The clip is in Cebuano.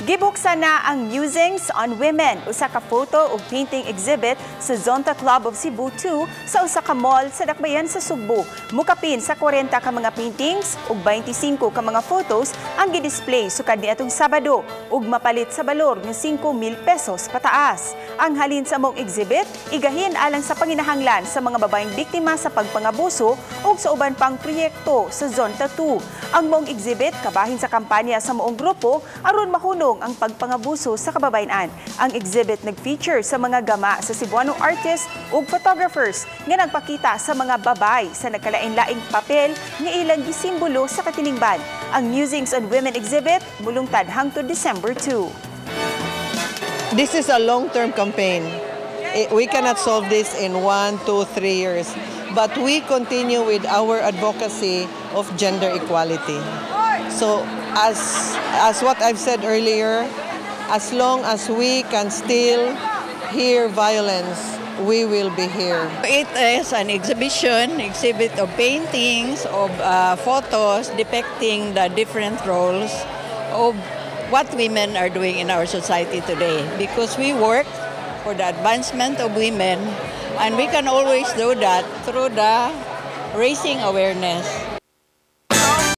Gibuksan na ang Musings on Women, usa ka photo ug painting exhibit sa Zonta Club of Cebu 2 sa usa ka mall sa Dakbayan sa Sugbo. Mukapin sa 40 ka mga paintings ug 25 ka mga photos ang gidisplay sukad niadtong Sabado ug mapalit sa balor nga 5,000 pesos pataas. Ang halin sa maong exhibit igahin alang sa panginahanglan sa mga babaeng biktima sa pagpangabuso ug sa uban pang proyekto sa Zonta 2. Ang maong exhibit kabahin sa kampanya sa maong grupo aron mahunong ang pagpangabuso sa kababayen-an. Ang exhibit nag-feature sa mga gama sa Cebuano artists ug photographers nga nagpakita sa mga babay sa nagkalain-laing papel nga ilang gisimbolo sa katilingban. Ang Musings on Women exhibit mulungtad hangtod December 2. This is a long-term campaign. We cannot solve this in 1, 2, 3 years. But we continue with our advocacy of gender equality. So as what I've said earlier, as long as we can still hear violence, we will be here. It is an exhibition, exhibit of paintings, of photos depicting the different roles of what women are doing in our society today. Because we work for the advancement of women, and we can always do that through the raising awareness.